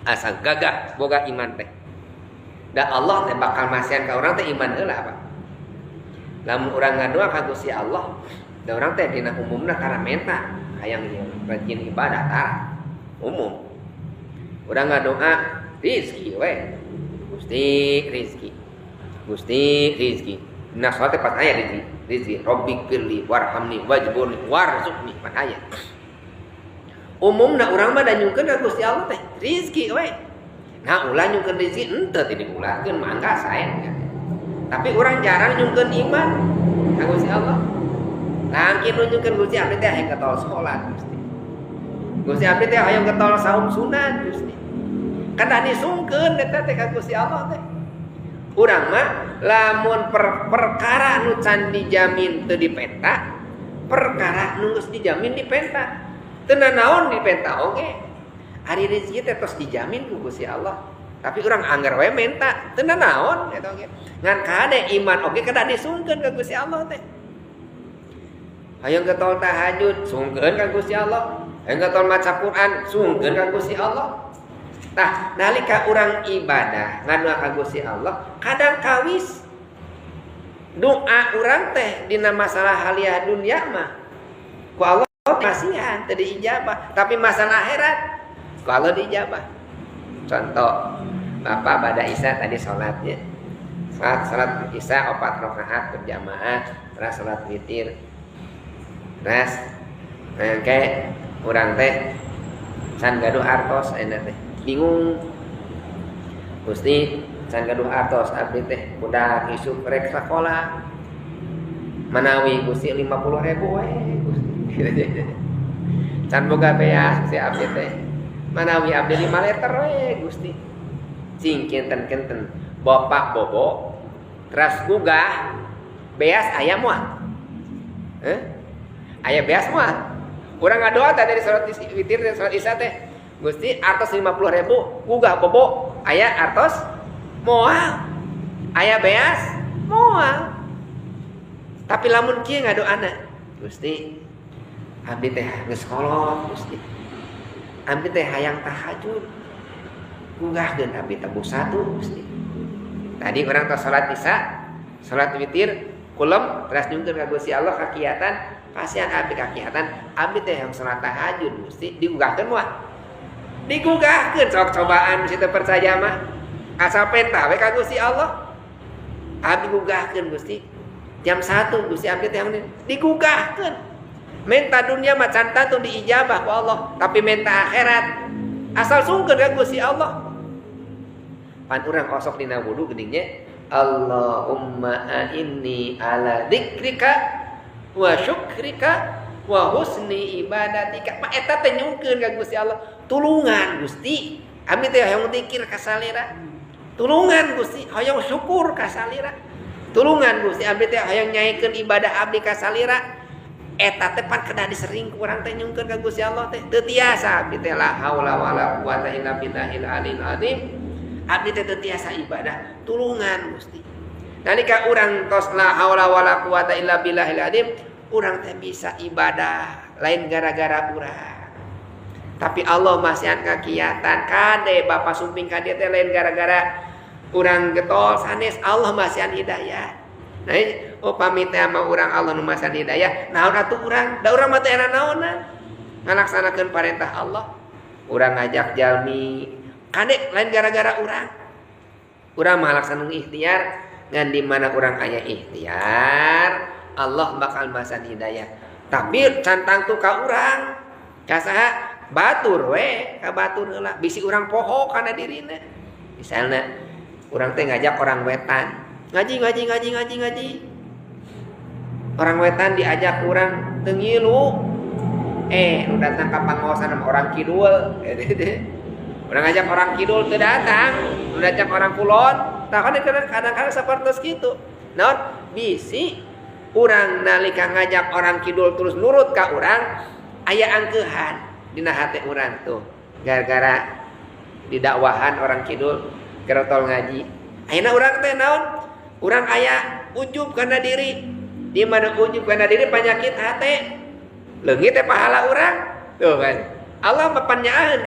Asa gagah boga iman teh. Da Allah teh bakal masihan ka urang teh iman heula, Pak. Lamun urang ngadoa ka Gusti Allah, da urang teh dina umumna tara menta hayang ieu rajin ibadah tara. Umum. Urang ngadoa rizki we. Gusti rizki. Gusti rizki. Nah, salat teh pas aya rizki. Rizki Rabbighfirli warhamni wajburni warzuqni pan aya. Umumna urang mah da nyungkeun ka Gusti Allah teh rizki we. Nah, ulah nyungkeun rizki henteu teh diulahkeun mangga sae. Tapi urang jarang nyungkeun iman ka Gusti Allah. Langkin nu nyungkeun Gusti abdi teh hayang getol salat Gusti. Gusti abdi teh hayang getol saum sunat Gusti. Kan da disungkeun eta teh ka Gusti Allah teh. Urang mah lamun perkara nu can dijamin teu dipenta, perkara nu geus dijamin dipenta. Teu nanaon dipenta oge. Ari rezeki teh tos dijamin ku Gusti Allah. Tapi urang anggar we menta, teu nanaon eta oge. Ngan kade iman oge kedah disungkeun ka Gusti Allah teh. Hayang getol tahajud, sungkeun ka Gusti Allah. Hayang getol maca Quran, sungkeun ka Gusti Allah. Tah, nalika urang ibadah ngadoa ka Gusti Allah, kadang kawis doa urang teh dina masalah haliah dunia mah ku Allah masihan teu diijabah, tapi masalah akhirat ku Allah diijabah. Contoh, Bapak bada Isya tadi salatnya. Salat Isya 4 rakaat berjamaah, terus salat witir. Terus engke urang teh can gaduh artos ayeuna teh. Bingung. Gusti, can gaduh artos abdi teh budak isuk rek sakola. Manawi Gusti 50.000 we Gusti. Can boga beas si abdi teh. Manawi abdi 5 liter we Gusti. Cing kenten-kenten bapak bobo teras gugah beas aya moal. Aya beas moal. Urang ngadoa teh dari salat witir dan salat Isya teh. Gusti artos 50.000 gugah bobo aya artos moal. Aya beas moal. Tapi lamun kieu ngadoana, Gusti abdi teh geus kolot Gusti. Abdi teh hayang tahajud. Gugahkeun abdi tabuh 1 Gusti. Tadi urang tos salat Isya, salat witir, kulem teras nyungkeun ka Gusti Allah kakiatan, pasihan abdi kakiatan, abdi teh hayang salat tahajud Gusti, digugahkeun moal. Digugahkeun sok cobaan mesti teu percaya mah. Asal penta we ka Gusti Allah. Abdi gugahkeun Gusti. Jam 1 Gusti abdi teh hayang digugahkeun. Menta dunia mah can tatu diijabah ku Allah, tapi menta akhirat asal sungkeun ka Gusti Allah. Pan urang osok dina wudu geuning nya, Allahumma a'inni ala dzikrika wa syukrika wa husni ibadatika. Pak eta teh nyungkeun ka Gusti Allah. Tulungan Gusti, abdi teh hoyong zikir ka salira. Tulungan Gusti, hoyong syukur ka salira. Tulungan Gusti, abdi teh hoyong nyaikeun ibadah abdi ka salira. Eta teh pan kedah disering ku urang teh nyungkeun ka Gusti Allah teh. Teu tiasa abdi teh la haula wala quwata illa billahil aliyil azim. Abdi teh teu tiasa ibadah, tulungan Gusti. Nalika urang tos la haula wala quwata illa billahil azim, urang teh bisa ibadah lain gara-gara urang. Tapi Allah masihan kakiatan kade bapa sumping ka dieu teh lain gara-gara urang getol sanes, Allah masihan hidayah. Nah, upami teh mah urang Allah nu masihan hidayah, naon atuh urang? Da urang mah teh era naonan? Ngalaksanakeun parentah Allah. Urang ngajak jalmi kade lain gara-gara urang. Urang mah laksanakeun ikhtiar, ngan di mana urang aya ikhtiar, Allah bakal masihan hidayah. Tapi can tangtu ka urang. Ka saha? Batur we, ka batur heula. Bisi urang poho kana dirina. Misalna urang teh ngajak orang wetan. Ngaji ngaji ngaji ngaji ngaji. Orang wetan diajak urang teu ngilu. Nu datang ka pangaosan sama orang kidul. Urang ngajak orang kidul teu datang, nu datang orang kulon. Tah kan kadang-kadang sapertos kitu. Naon? Bisi urang nalika ngajak orang kidul terus nurut ka urang, aya angkeuhan dina hate urang tuh. Gara-gara didakwahan orang kidul kerotol ngaji. Ayeuna urang teh naon? Urang aya ujub kana diri. Di mana ujub kana diri penyakit hate. Leungit teh pahala urang. Tuh kan. Allah mah panyaaheun